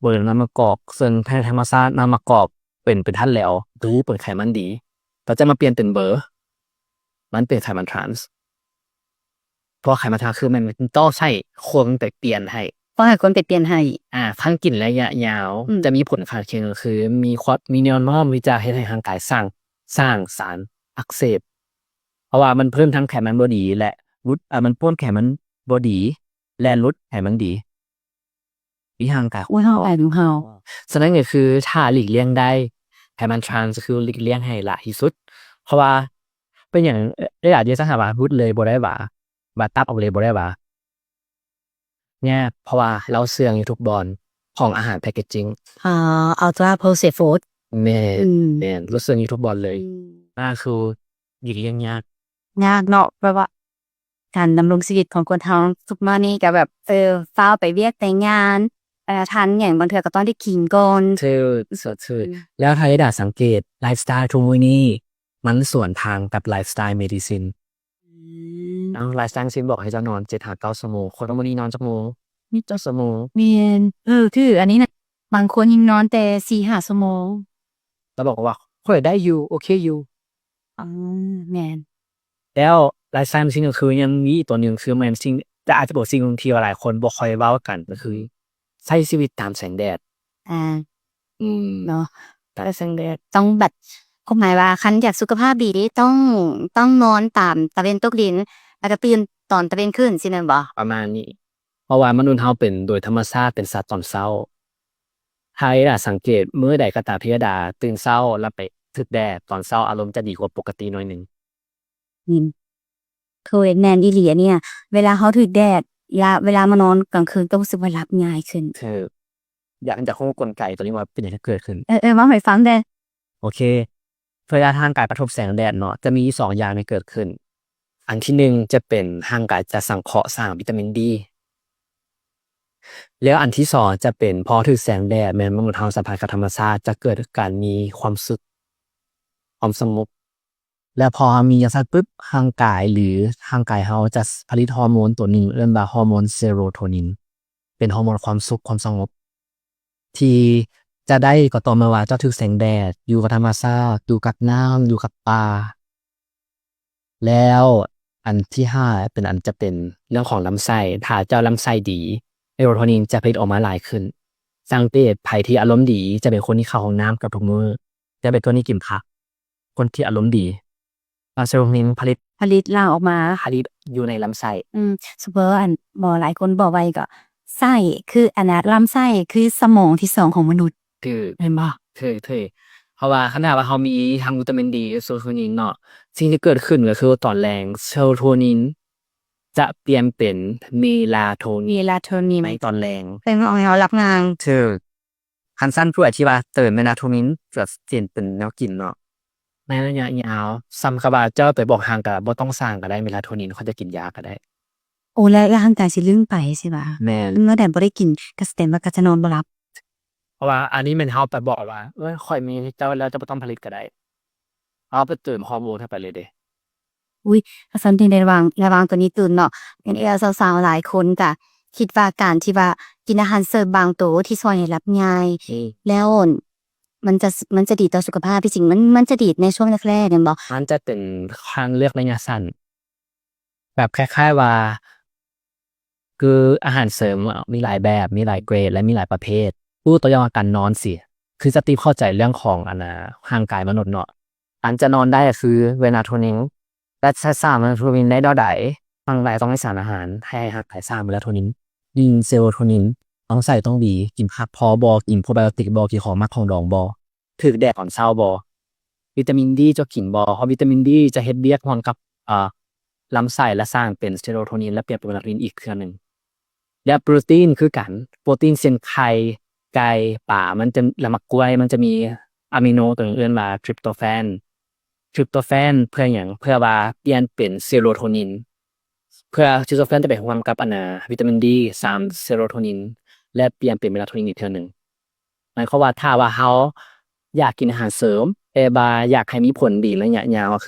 ເບີນ້ຳມະກອກ ເຊິ່ງໃນທຳມະຊາດນ້ຳມະກອກເປັນ ເປັນທາດແຫຼວ ຫຼື ເປັນໄຂມັນດີ ກໍຈະມາປ່ຽນເປັນເບີ ມັນເປັນໄຂມັນທຣານສ໌. ເພາະວ່າໄຂມັນທຣານສ໌ຄືແມ່ນຕ້ອງໃຊ້ຄົນໄປປ່ຽນໃຫ້ ຕ້ອງໃຫ້ຄົນໄປປ່ຽນໃຫ້. ອາ ທັງກິນໄລຍະຍາວ ອືມ ຈະມີຜົນຂ້າງຄຽງ ກໍຄືມີຄວາມ ມີແນວໂນ້ມທີ່ຈະເຮັດໃຫ້ຮ່າງກາຍສ້າງ ສ້າງສານອັກເສບ ເພາະວ່າມັນເພີ່ມທັງໄຂມັນບໍ່ດີ ແລະ ຫຼຸດ ອາ ມັນເພີ່ມໄຂມັນບໍ່ດີ ແລະ ຫຼຸດໄຂມັນດີ ທີ່ຮ່າງກາຍຂອງເຮົາ. ສະນັ້ນກໍຄືຖ້າຫຼີກລ່ຽງໄດ້ ໄຂມັນທຣານສ໌ກໍຄືຫຼີກລ່ຽງໃຫ້ຫຼາຍທີ່ສຸດ ເພາະວ່າເປັນຫຍັງ ເອີ ຫຼາຍໆທີ່ສັງຫາວ່າຫຼຸດເລີຍບໍ່ໄດ້ຫວາ ວ່າຕັດອອກເລີຍບໍ່ໄດ້ຫວາ ຍາກ ເພາະວ່າລາວເຊື່ອງຢູ່ທຸກບ່ອນຂອງອາຫານແພັກເກດຈິງ. ອາ Ultra Processed Food. ແມ່ນ ອືມ ແມ່ນ ລາວເຊື່ອງຢູ່ທຸກບ່ອນເລີຍ. ອືມ ກໍຄືຫຼີກລ່ຽງຍາກ ຍາກເນາະ ແບບວ່າ ການດຳລົງຊີວິດຂອງຄົນເຮົາທຸກມື້ນີ້ກໍແບບ ເອີ ຟ້າວໄປວຽກໄປງານ ເອີ ທານຫຍັງ ບາງເທື່ອກໍຕ້ອງໄດ້ກິນກ່ອນ. ຖືກ ຖືກ ຖືກ ອືມ ແລ້ວຖ້າໄດ້ສັງເກດ ໄລຟ໌ສະໄຕລ໌ທຸກມື້ນີ້ ມັນສວນທາງກັບໄລຟ໌ສະໄຕລ໌ເມດິຊິນ. ອືມ ເອົາ ໄລຟ໌ສະໄຕລ໌ເມດິຊິນບອກໃຫ້ເຈົ້ານອນເຈັດຫາເກົ້າຊົ່ວໂມງ ຄົນທຸກມື້ນີ້ນອນຈັກໂມງ? ມີຈັກຊົ່ວໂມງ? ແມ່ນ ເອີ ຄືອັນນີ້ນະ ບາງຄົນຍັງນອນແຕ່ສີ່ຫ້າຊົ່ວໂມງ. ລາວບອກວ່າ ຂ້ອຍໄດ້ຢູ່ ໂອເຄຢູ່. ອືມ ແມ່ນ ແລ້ວໄລຟ໌ສະໄຕລ໌ເມດິຊິນກໍຄືຍັງມີອີກຕົວໜຶ່ງ ຄືແມ່ນສິ່ງ ແຕ່ອາດຈະເປັນສິ່ງທີ່ວ່າຫຼາຍຄົນບໍ່ຄ່ອຍເວົ້າກັນ ກໍຄືໃຊ້ຊີວິດຕາມແສງແດດ. ອາ ອືມ ເນາະ ຕາມແສງແດດ ຕ້ອງແບບ ຄວາມໝາຍວ່າຄັນຢາກສຸຂະພາບດີນີ້ ຕ້ອງ ຕ້ອງນອນຕາມຕາເວັນຕົກດິນ ແລ້ວກໍຕື່ນຕອນຕາເວັນຂຶ້ນ ຊີ້ແມ່ນບໍ່? ປະມານນີ້ ເພາະວ່າມະນຸດເຮົາເປັນໂດຍທຳມະຊາດເປັນສັດຕອນເຊົ້າ. ຖ້າເອດາສັງເກດ ມື້ໃດກໍຕາມທີ່ເອດາຕື່ນເຊົ້າ ແລ້ວໄປຖືກແດດຕອນເຊົ້າ ອາລົມຈະດີກວ່າປົກກະຕິໜ້ອຍໜຶ່ງ. ອືມ ໂອ້ຍ ແມ່ນອີ່ຫຼີອັນເນີ້ຍ ເວລາເຮົາຖືກແດດ ລະເວລາມານອນກາງຄືນກໍຮູ້ສຶກວ່າຫຼັບງ່າຍຂຶ້ນ. ຖືກ ຢາກ ຢາກຮູ້ກົນໄກຕົວນີ້ວ່າເປັນຫຍັງເກີດຂຶ້ນ. ເອີ ເອີ ເວົ້າໃຫ້ຟັງແດ່. ໂອເຄ ເວລາຮ່າງກາຍກະທົບແສງແດດເນາະ ຈະມີຢູ່ສອງຢ່າງທີ່ເກີດຂຶ້ນ. ອັນທີໜຶ່ງຈະເປັນຮ່າງກາຍຈະສັງເຄາະສານວິຕາມິນດີ ແລ້ວອັນທີສອງຈະເປັນ ພໍຖືກແສງແດດ ແມ່ນມະນຸດເຮົາສຳພັດກັບທຳມະຊາດ ຈະເກີດການມີຄວາມສຸກ ຄວາມສະຫງົບ. ແລ້ວພໍເຮົາມີຈັ່ງຊັ້ນປຶບ ຮ່າງກາຍ ຫຼື ຮ່າງກາຍເຮົາຈະຜະລິດຮໍໂມນຕົວໜຶ່ງ ເອີ້ນວ່າຮໍໂມນເຊໂຣໂທນິນ ເປັນຮໍໂມນຄວາມສຸກ ຄວາມສະຫງົບ ທີ່ຈະໄດ້ກໍຕໍ່ເມື່ອວ່າເຈົ້າຖືກແສງແດດ ຢູ່ກັບທຳມະຊາດ ຢູ່ກັບນ້ຳ ຢູ່ກັບປ່າ. ແລ້ວອັນທີຫ້າເປັນອັນ ຈະເປັນເລື່ອງຂອງລຳໄສ້ ຖ້າເຈົ້າລຳໄສ້ດີ ເຊໂຣໂທນິນຈະຜະລິດອອກມາຫຼາຍຂຶ້ນ. ສັງເກດ ໃຜທີ່ອາລົມດີຈະເປັນຄົນທີ່ເຂົ້າຫ້ອງນ້ຳເກືອບທຸກມື້ ຈະເປັນຄົນທີ່ກິນຜັກ ຄົນທີ່ອາລົມດີ ເຊໂຣໂທນິນຜະລິດ ຜະລິດຫຼັ່ງອອກມາ ຜະລິດຢູ່ໃນລຳໄສ້. ອືມ ສະເປີອັນ ໝໍຫຼາຍຄົນບອກໄວ້ກໍ ໄສ້ຄືອັນນະ ລຳໄສ້ຄືສະໝອງທີສອງຂອງມະນຸດ. ຖືກ ແມ່ນບໍ່? ຖືກ ຖືກ ເພາະວ່າຄັນຖ້າວ່າເຮົາມີທັງວິຕາມິນດີ ແລະ ເຊໂຣໂທນິນເນາະ ສິ່ງທີ່ເກີດຂຶ້ນກໍຄືຕອນແລງ ເຊໂຣໂທນິນຈະປ່ຽນເປັນເມລາໂທນິນ ເມລາໂທນິນ ໃນຕອນແລງ ເປັນເຮັດໃຫ້ເຮົາຫຼັບງ່າຍ. ຖືກ ຄັນຊັ້ນຜູ້ໃດທີ່ວ່າເຕີມເມລາໂທນິນ ກໍຊິເປັນແນວກິນເນາະ ໃນໄລຍະຍາວ ສ່ຳກັບວ່າເຈົ້າໄປບອກຮ່າງກາຍບໍ່ຕ້ອງສ້າງກໍໄດ້ເມລາໂທນິນ ເຂົາຈະກິນຢາກໍໄດ້. ໂອ ອ້ ແລ້ວ ແລ້ວຮ່າງກາຍຊິລຶ້ງໄປຊີ້ຫວາ? ແມ່ນ. ເມື່ອໃດບໍ່ໄດ້ກິນກໍສະແດງວ່າກໍຈະນອນບໍ່ຫຼັບ. ເພາະວ່າອັນນີ້ແມ່ນເຮົາໄປບອກວ່າ ເອີຍ ຂ້ອຍມີເຈົ້າແລ້ວ ເຈົ້າບໍ່ຕ້ອງຜະລິດກໍໄດ້. ເຮົາໄປເຕີມຮໍໂມນເຂົ້າໄປເລີຍເດ້. ອຸ້ຍ ກະຊັ້ນຈຶ່ງໄດ້ລະວັງ ລະວັງໂຕນີ້ຕື່ມເນາະ. ເຫັນແລ້ວສາວໆຫຼາຍຄົນກະຄິດວ່າການທີ່ວ່າກິນອາຫານເສີມບາງໂຕທີ່ຊ່ວຍໃຫ້ຫຼັບງ່າຍ ອືມ ແລ້ວມັນຈະ ມັນຈະດີຕໍ່ສຸຂະພາບ. ທີ່ຈິງມັນ ມັນຈະດີໃນຊ່ວງແລກໆແມ່ນບໍ່? ມັນຈະເປັນ ທາງເລືອກໄລຍະສັ້ນ. ແບບຄ້າຍໆວ່າ ຄືອາຫານເສີມອະ ມີຫຼາຍແບບ ມີຫຼາຍເກຣດ ແລະ ມີຫຼາຍປະເພດ. ຍົກຕົວຢ່າງວ່າການນອນຊີ້ ຄືສະຕິເຂົ້າໃຈເລື່ອງຂອງອັນນ່າ ຮ່າງກາຍມະນຸດເນາະ. ການຈະນອນໄດ້ກໍຄືເວລາໂທນິນ ແລະ ຈະສ້າງເມລາໂທນິນໄດ້ເທົ່າໃດ ຮ່າງກາຍຕ້ອງໃຫ້ສານອາຫານໃຫ້ຮ່າງກາຍສ້າງເມລາໂທນິນ. ດິ່ງເຊໂຣໂທນິນ ລຳໄສ້ຕ້ອງດີ ກິນຜັກພໍບໍ່ ກິນໂປຣໄບໂອຕິກບໍ່ ກິນຂອງໝັກຂອງດອງບໍ່ ຖືກແດດຕອນເຊົ້າບໍ່ ວິຕາມິນດີຈະກິນບໍ່ ເພາະວິຕາມິນດີຈະເຮັດວຽກຮ່ວມກັບ ເອີ ລຳໄສ້ ແລະ ສ້າງເປັນເຊໂຣໂທນິນ ແລະ ປ່ຽນເປັນເມລາໂທນິນອີກເທື່ອໜຶ່ງ. ແລະ ໂປຣຕີນຄືກັນ ໂປຣຕີນເຊັ່ນໄຂ່ ໄກ່ ປາ ມັນຈະ ແລະ ໝາກກ້ວຍ ມັນຈະມີອາມິໂນ ໂຕໜຶ່ງເອີ້ນວ່າທຣິບໂຕແຟນ. ທຣິບໂຕແຟນເພື່ອຫຍັງ? ເພື່ອວ່າປ່ຽນເປັນເຊໂຣໂທນິນ ເພື່ອທຣິບໂຕແຟນຈະໄປຮ່ວມກັບອັນນ່າ ວິຕາມິນດີ ສ້າງເຊໂຣໂທນິນ ແລະ ປ່ຽນເປັນເມລາໂທນິນອີກເທື່ອໜຶ່ງ. ໝາຍຄວາມວ່າຖ້າວ່າເຮົາຢາກກິນອາຫານເສີມ ແຕ່ວ່າຢາກໃຫ້ມີຜົນດີໄລຍະຍາວ ກໍຄື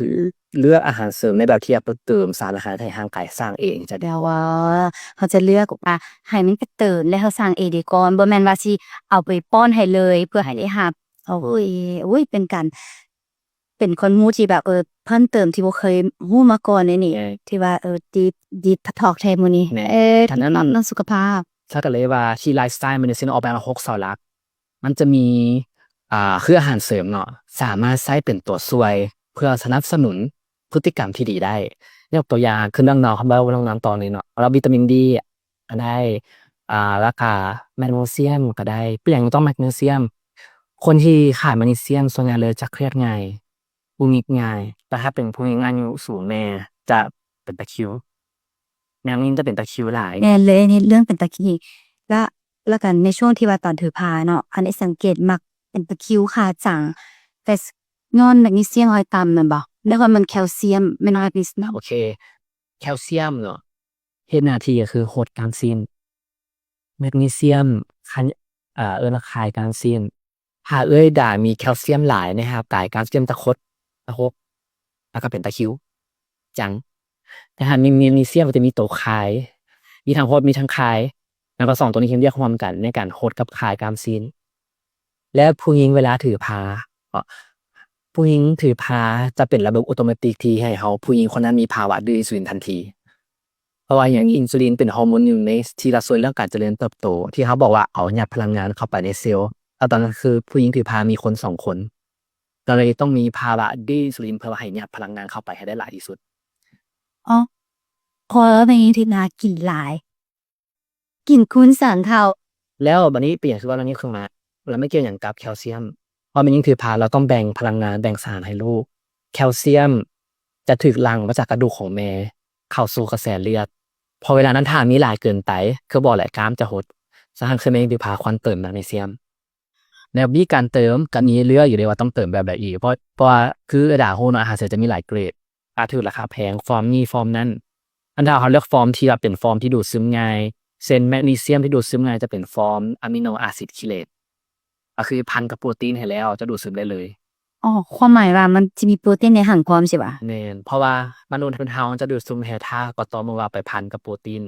ເລືອກອາຫານເສີມໃນແບບທີ່ເຮົາໄປເຕີມສານອາຫານໃຫ້ຮ່າງກາຍສ້າງເອງ. ຈະແບບວ່າ ເຮົາຈະເລືອກວ່າໃຫ້ມັນໄປເຕີມ ແລະ ເຮົາສ້າງເອງດີກ່ອນ ບໍ່ແມ່ນວ່າຊິເອົາໄປປ້ອນໃຫ້ເລີຍເພື່ອໃຫ້ໄດ້ຮັບ. ໂອ້ຍ ໂອ້ຍ ເປັນການ ເປັນຄວາມຮູ້ທີ່ແບບ ເອີ ເພີ່ມເຕີມທີ່ບໍ່ເຄີຍຮູ້ມາກ່ອນເລີຍນີ້ ແມ່ນ ທີ່ວ່າ ເອີ ດີ ດີທັອກແທ້ມື້ນີ້ ແມ່ນ ເອີ ທັງນັ້ນ ເນາະ ເລື່ອງສຸຂະພາບ. ເຮົາກໍເລີຍວ່າທີ່ໄລຟ໌ສະໄຕລ໌ເມດິຊິນອອກແບບມາຫົກເສົາຫຼັກ ມັນຈະມີ ອ່າ ຄືອາຫານເສີມເນາະ ສາມາດໃຊ້ເປັນຕົວຊ່ວຍເພື່ອສະໜັບສະໜູນພຶດຕິກຳທີ່ດີໄດ້. ຍົກຕົວຢ່າງຄືເລື່ອງນອນ ເຮົາເວົ້າເລື່ອງນອນຕອນນີ້ເນາະ ແລ້ວວິຕາມິນດີ ກໍໄດ້ ອ່າ ແລ້ວກະແມກນີຊຽມກໍໄດ້. ເປັນຫຍັງຕ້ອງແມກນີຊຽມ? ຄົນທີ່ຂາດແມກນີຊຽມສ່ວນໃຫຍ່ເລີຍຈະຄຽດງ່າຍ ຫງຸດຫງິດງ່າຍ ແຕ່ຖ້າເປັນຜູ້ຍິງອາຍຸສູງແດ່ຈະເປັນຕະຄິວ ແນວຍິງຈະເປັນຕະຄິວຫຼາຍ. ແມ່ນເລີຍ ໃນເລື່ອງເປັນຕະຄິວ ແລະ ແລ້ວກໍໃນຊ່ວງທີ່ວ່າຕອນຖືພາເນາະ ອັນນີ້ສັງເກດມັກເປັນຕະຄິວຂາຈັງ ແຕ່ຍ້ອນແມກນີຊຽມເຮົາຕ່ຳແມ່ນບໍ່? ແລ້ວກໍມັນແຄລຊຽມ ແມ່ນແມກນີຊຽມ ໂອເຄ ແຄລຊຽມເນາະ ເຮັດໜ້າທີ່ກໍຄືຫົດກ້າມຊີ້ນ. ແມກນີຊຽມ ຄະ ເອີ້ນວ່າຄາຍກ້າມຊີ້ນ. ຖ້າເອື້ອຍດາມີແຄລຊຽມຫຼາຍໃນຮ່າງກາຍ ກ້າມຊີ້ນຈະຄົດ ຈະຫົດ ແລ້ວກໍເປັນຕະຄິວ ຈັງ. ແຕ່ຖ້າມີແມກນີຊຽມ ມັນຈະມີໂຕຄາຍ ມີທັງຫົດ ມີທັງຄາຍ ແລ້ວກໍສອງໂຕນີ້ເຮັດວຽກຮ່ວມກັນໃນການຫົດກັບຄາຍກ້າມຊີ້ນ. ແລະ ຜູ້ຍິງເວລາຖືພາ ເພາະຜູ້ຍິງຖືພາຈະເປັນລະບົບໂອໂຕແມຕິກທີ່ໃຫ້ເຮົາ ຜູ້ຍິງຄົນນັ້ນມີພາວະດື້ອິນຊູລິນທັນທີ. ເພາະວ່າຫຍັງ? ອິນຊູລິນເປັນຮໍໂມນໜຶ່ງໃນທີ່ລະຊ່ວຍເລື່ອງການຈະເລີນເຕີບໂຕ ທີ່ເຮົາບອກວ່າເອົາຍັດພະລັງງານເຂົ້າໄປໃນເຊວ. ແລ້ວຕອນນັ້ນຄືຜູ້ຍິງຖືພາມີຄົນສອງຄົນ ກໍເລີຍຕ້ອງມີພາວະດື້ອິນຊູລິນ ເພື່ອວ່າໃຫ້ຍັດພະລັງງານເຂົ້າໄປໃຫ້ໄດ້ຫຼາຍທີ່ສຸດ. ອໍ ເພາະວ່າແມ່ຍິງຖືພາກິນຫຼາຍ ກິນຄູນສາມເທົ່າ. ແລ້ວບາດນີ້ເປັນຫຍັງຄືວ່າເລື່ອງນີ້ຂຶ້ນມາ ແລ້ວມັນກ່ຽວຫຍັງກັບແຄລຊຽມ? ເພາະແມ່ຍິງຖືພາລາວຕ້ອງແບ່ງພະລັງງານ ແບ່ງສານໃຫ້ລູກ. ແຄລຊຽມຈະຖືກຫຼັ່ງມາຈາກກະດູກຂອງແມ່ເຂົ້າສູ່ກະແສເລືອດ. ເພາະເວລານັ້ນຖ້າມີຫຼາຍເກີນໄປ ຄືບອກແຫຼະ ກ້າມຈະຫົດ. ສະນັ້ນຄືແມ່ຍິງຖືພາຄວນເຕີມແມກນີຊຽມ. ແລ້ວວິທີການເຕີມກໍມີເລືອກຢູ່ເດ້ວ່າຕ້ອງເຕີມແບບໃດອີກ. ເພາະ ເພາະວ່າຄືດາຮູ້ເນາະ ອາຫານເສີມຈະມີຫຼາຍເກຣດ. ອາ ຖືກລາຄາແພງ ຟອມນີ້ຟອມນັ້ນ. ອັນຖ້າເຮົາເລືອກຟອມທີ່ວ່າເປັນຟອມທີ່ດູດຊຶມງ່າຍ ເຊັ່ນ ແມກນີຊຽມທີ່ດູດຊຶມງ່າຍຈະເປັນຟອມອາມິໂນອາຊິດຄີເລດ ກໍຄືພັນກັບໂປຣຕີນໃຫ້ແລ້ວ ຈະດູດຊຶມໄດ້ເລີຍ. ອໍ ຄວາມໝາຍວ່າມັນຈະມີໂປຣຕີນໃນຫັ້ນພ້ອມຊີ້ຫວາ? ແມ່ນ ເພາະວ່າມະນຸດຄົນເຮົາຈະດູດຊຶມແຮ່ທາດກໍຕໍ່ເມື່ອວ່າໄປພັນກັບໂປຣຕີນ.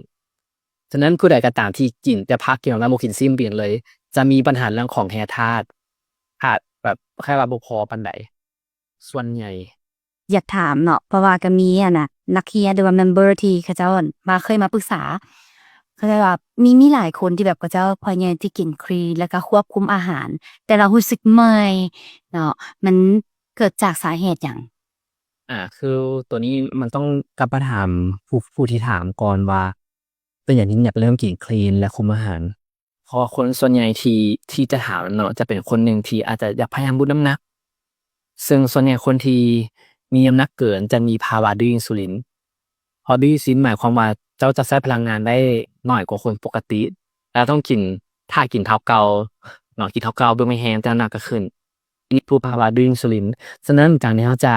ສະນັ້ນຜູ້ໃດກໍຕາມທີ່ກິນແຕ່ຜັກ ກິນແຕ່ບໍ່ກິນຊີ້ນປີກເລີຍ ຈະມີບັນຫາເລື່ອງຂອງແຮ່ທາດ ຂາດ ແບບ ຄ້າຍວ່າບໍ່ພໍປານໃດ. ສ່ວນໃຫຍ່ ຢາກຖາມເນາະ ເພາະວ່າກໍມີອັນນ່າ ນັກຮຽນ ຫຼືວ່າເມັມເບີທີ່ເຂົາເຈົ້າ ອັນ ມາ ເຄີຍມາປຶກສາ ເຂົາເຈົ້າວ່າມີ ມີຫຼາຍຄົນທີ່ແບບເຂົາເຈົ້າພະຍາຍາມທີ່ກິນຄລີນ ແລ້ວກໍຄວບຄຸມອາຫານ ແຕ່ລະຮູ້ສຶກເມື່ອຍເນາະ ມັນເກີດຈາກສາເຫດຫຍັງ? ອາ ຄືໂຕນີ້ມັນຕ້ອງກັບມາຖາມຜູ້ ຜູ້ທີ່ຖາມກ່ອນວ່າ ເປັນຫຍັງຈຶ່ງຢາກເລີ່ມກິນຄລີນ ແລະ ຄຸມອາຫານ? ເພາະວ່າຄົນສ່ວນໃຫຍ່ທີ່ ທີ່ຈະຖາມນັ້ນເນາະ ຈະເປັນຄົນໜຶ່ງທີ່ອາດຈະຢາກພະຍາຍາມຫຼຸດນ້ຳໜັກ. ເຊິ່ງສ່ວນໃຫຍ່ຄົນທີ່ມີນ້ຳໜັກເກີນຈະມີພາວະດື້ອິນຊູລິນ. ເພາະດື້ອິນຊູລິນໝາຍຄວາມວ່າເຈົ້າຈະໃຊ້ພະລັງງານໄດ້ໜ້ອຍກວ່າຄົນປົກກະຕິ ແລະ ຕ້ອງກິນ ຖ້າກິນເທົ່າເກົ່າເນາະ ກິນເທົ່າເກົ່າເບິ່ງແມ່ນແຮງ ແຕ່ນ້ຳໜັກກໍຂຶ້ນ. ນີ້ຄືພາວະດື້ອິນຊູລິນ. ສະນັ້ນການທີ່ເຮົາຈະ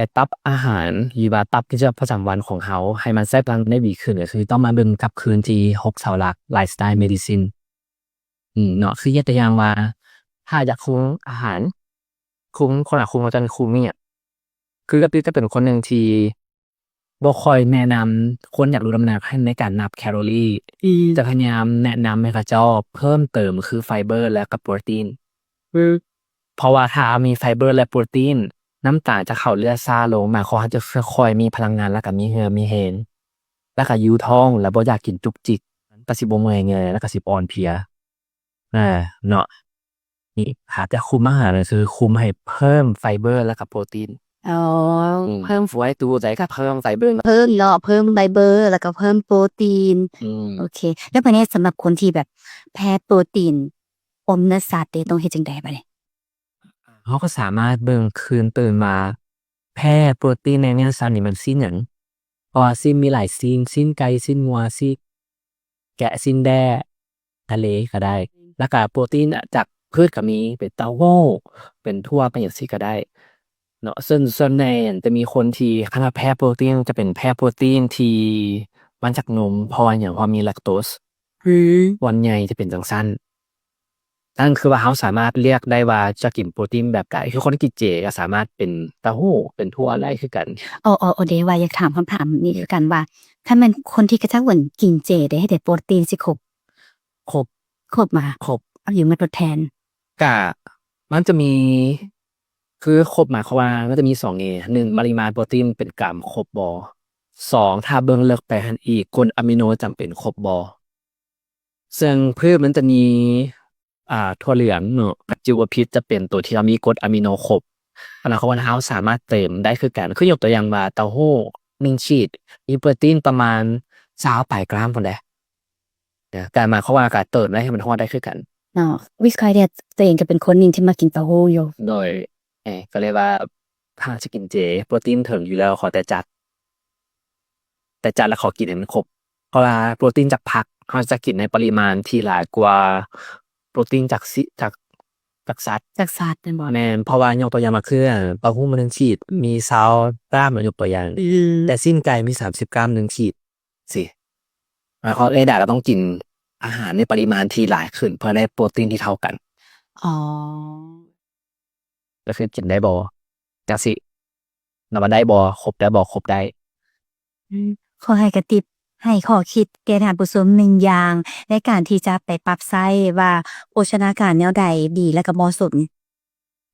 ໄປປັບອາຫານ ຫຼືວ່າປັບກິດຈະວັດປະຈຳວັນຂອງເຮົາໃຫ້ມັນໃຊ້ພະລັງງານໄດ້ດີຂຶ້ນ ກໍຄືຕ້ອງມາເບິ່ງກັບຄືນທີ່ຫົກເສົາຫຼັກ Lifestyle Medicine ອືມ ເນາະ ຄືຍົກຕົວຢ່າງວ່າ ຖ້າຢາກຄຸມອາຫານ ຄຸມ ຄົນອາດຄຸມ ເຂົາເຈົ້າຄຸມອີ່ຫຍັງ ຄືກະຕິກະເປັນຄົນໜຶ່ງທີ່ບໍ່ຄ່ອຍແນະນຳຄົນຢາກຫຼຸດນ້ຳໜັກໃຫ້ໃນການນັບແຄລໍຣີ ອືມ ຈະພະຍາຍາມແນະນຳໃຫ້ເຂົາເຈົ້າເພີ່ມເຕີມຄືໄຟເບີ ແລະ ກັບໂປຣຕີນ ອືມ ເພາະວ່າຖ້າມີໄຟເບີ ແລະ ໂປຣຕີນ ນ້ຳຕານຈະເຂົ້າເລືອດຊ້າລົງ ໝາຍຄວາມວ່າເຮົາຈະຄ່ອຍໆມີພະລັງງານ ແລ້ວກະມີເຫື່ອມີແຮງ ແລ້ວກະຢູ່ທ້ອງ ແລ້ວບໍ່ຢາກກິນຈຸກຈິກ ກະຊິບໍ່ເມື່ອຍເມື່ອຍ ແລ້ວກະຊິບໍ່ອ່ອນເພຍ ອາ ເນາະ ນີ້ ຖ້າຈະຄຸມອາຫານກໍຄືຄຸມໃຫ້ເພີ່ມໄຟເບີ ແລ້ວກໍໂປຣຕີນ ອໍ ອືມ ເພີ່ມໄຟເບີ ແລ້ວກໍເພີ່ມໂປຣຕີນ ເພີ່ມເນາະ ເພີ່ມໄຟເບີ ແລ້ວກໍເພີ່ມໂປຣຕີນ ອືມ ໂອເຄ ແລ້ວບາດນີ້ສຳລັບຄົນທີ່ແບບແພ້ໂປຣຕີນ ອມເນື້ອສັດເດ ຕ້ອງເຮັດຈັ່ງໃດບາດນີ້? ເຮົາກໍສາມາດເບິ່ງຄືນຕື່ມວ່າແພ້ໂປຣຕີນໃນເນື້ອສັດນີ້ມັນຊີ້ນຫຍັງ ເພາະວ່າຊີ້ນມີຫຼາຍຊີ້ນ ຊີ້ນໄກ່ ຊີ້ນງົວ ຊີ້ນແກະ ຊີ້ນແດ້ ທະເລກໍໄດ້ ແລ້ວກໍໂປຣຕີນຈາກພືດກໍມີ ເປັນເຕົ້າຫູ້ ເປັນຖົ່ວ ເປັນຫຍັງຊີ້ກໍໄດ້ເນາະ ເຊິ່ງສ່ວນໃຫຍ່ຈະມີຄົນທີ່ ຄັນວ່າແພ້ໂປຣຕີນ ຈະເປັນແພ້ໂປຣຕີນທີ່ມາຈາກນົມ ເພາະວ່າຫຍັງ ເພາະວ່າມີແລັກໂຕສ ອືມ ສ່ວນໃຫຍ່ຈະເປັນຈັ່ງຊັ້ນ. ນັ້ນຄືວ່າເຮົາສາມາດເລືອກໄດ້ວ່າຈະກິນໂປຣຕີນແບບໃດ ຄືຄົນທີ່ກິນເຈກໍສາມາດເປັນເຕົ້າຫູ້ ເປັນຖົ່ວໄດ້ຄືກັນ. ອໍ ອໍ ເດ ວ່າຢາກຖາມຄຳຖາມນີ້ຄືກັນວ່າ ຄັນແມ່ນຄົນທີ່ເຂົາເຈົ້າເອີ້ນກິນເຈເດ ເຮັດໃດໂປຣຕີນຊິຄົບ? ຄົບ ຄົບມາ ຄົບ ເອົາຫຍັງມາທົດແທນ? ກະມັນຈະມີ ຄືຄົບໝາຍຄວາມວ່າມັນຈະມີສອງແງ່ ໜຶ່ງ ປະລິມານໂປຣຕີນເປັນກຣາມຄົບບໍ່? ສອງ ຖ້າເບິ່ງເລິກໄປຫັ້ນອີກ ກົດອາມິໂນຈຳເປັນຄົບບໍ່? ເຊິ່ງພືດມັນຈະມີ ອ່າ ຖົ່ວເຫຼືອງເນາະ ກະຈິວວ່າພິດຈະເປັນໂຕທີ່ວ່າມີກົດອາມິໂນຄົບ ອັນນັ້ນເຮົາສາມາດເຕີມໄດ້ຄືກັນ ຄືຍົກຕົວຢ່າງວ່າເຕົ້າຫູ້ໜຶ່ງຂີດ ມີໂປຣຕີນປະມານຊາວປາຍກຣາມພຸ້ນເດ ກະໝາຍຄວາມວ່າກະເຕີມໄດ້ໃຫ້ມັນຮອດໄດ້ຄືກັນເນາະ. ວິໄຄແດ່ ຕົວເອງກະເປັນຄົນໜຶ່ງທີ່ມັກກິນເຕົ້າຫູ້ຢູ່ ໂດຍ ເອີ ກໍເລີຍວ່າ ຖ້າຈະກິນເຈ ໂປຣຕີນເຖິງຢູ່ແລ້ວ ຂໍແຕ່ຈັດ ແຕ່ຈັດແລ້ວຂໍກິນໃຫ້ມັນຄົບ ເພາະວ່າໂປຣຕີນຈາກຜັກ ເຮົາຈະກິນໃນປະລິມານທີ່ຫຼາຍກວ່າໂປຣຕີນຈາກຊິ ຈາກ ຈາກສັດ ຈາກສັດແມ່ນບໍ່? ແມ່ນ ເພາະວ່າຍົກຕົວຢ່າງວ່າ ຄືເຕົ້າຫູ້ໜຶ່ງຂີດ ມີຊາວກຣາມ ຍົກຕົວຢ່າງ ອືມ ແຕ່ຊີ້ນໄກ່ມີສາມສິບກຣາມໜຶ່ງຂີດ ຊີ້ ໝາຍຄວາມວ່າເອື້ອຍດາກໍຕ້ອງກິນອາຫານໃນປະລິມານທີ່ຫຼາຍຂຶ້ນ ເພື່ອໄດ້ໂປຣຕີນທີ່ເທົ່າກັນ. ອໍ ກໍຄືກິນໄດ້ບໍ່ ຈັ່ງຊີ້ ນຳມາໄດ້ບໍ່ ຄົບໄດ້ບໍ່ ຄົບໄດ້. ອືມ ຂໍໃຫ້ກະຕິບ ໃຫ້ຂໍ້ຄິດແກ່ທ່ານຜູ້ຊົມໜຶ່ງຢ່າງ ໃນການທີ່ຈະໄປປັບໃຊ້ວ່າໂພຊະນາການແນວໃດດີ ແລະ ກະເໝາະສົມ.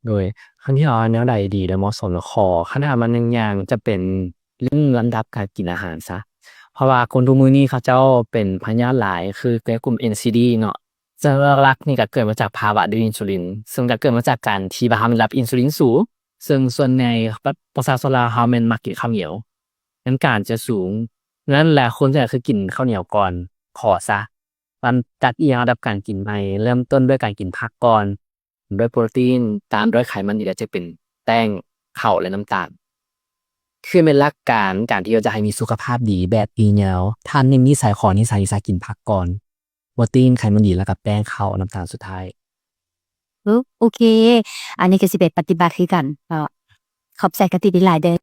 ໂດຍ ຄັນທີ່ວ່າແນວໃດດີ ແລະ ເໝາະສົມ ຂໍຄະນະມາໜຶ່ງຢ່າງ ຈະເປັນເລື່ອງລຳດັບການກິນອາຫານຊະ ເພາະວ່າຄົນທຸກມື້ນີ້ເຂົາເຈົ້າເປັນພະຍາດຫຼາຍ ຄືໃນກຸ່ມເອັນຊີດີເນາະ ເຊິ່ງຫຼັກໆນີ້ກະເກີດມາຈາກພາວະດື້ອິນຊູລິນ ເຊິ່ງກະເກີດມາຈາກການທີ່ວ່າເຮົາໄດ້ຮັບອິນຊູລິນສູງ ເຊິ່ງສ່ວນໃຫຍ່ປະ ປະຊາຊົນລາວເຮົາແມ່ນມັກກິນເຂົ້າໜຽວ ນັ້ນການຈະສູງ ນັ້ນແຫຼະ ຄົນສ່ວນໃຫຍ່ຄືກິນເຂົ້າໜຽວກ່ອນ ຂໍຊະ ມັນຈັດລຳດັບການກິນໃໝ່ ເລີ່ມຕົ້ນດ້ວຍການກິນຜັກກ່ອນ ດ້ວຍໂປຣຕີນ ຕາມດ້ວຍໄຂມັນດີ ແລະ ຈະເປັນແປ້ງ ເຂົ້າ ແລະ ນ້ຳຕານ ຄືແມ່ນຫຼັກການ ການທີ່ເຮົາຈະໃຫ້ມີສຸຂະພາບດີແບບຍືນຍາວ ທ່ານເນັ້ນນິໄສ ຂໍນິໄສທີ່ຈະກິນຜັກກ່ອນ ໂປຣຕີນ ໄຂມັນດີ ແລ້ວກະແປ້ງ ເຂົ້າ ນ້ຳຕານສຸດທ້າຍ. ໂອ ໂອເຄ ອັນນີ້ກະຊິໄປປະຕິບັດຄືກັນເນາະ ຂອບໃຈກະຕິບຫຼາຍໆເດີ.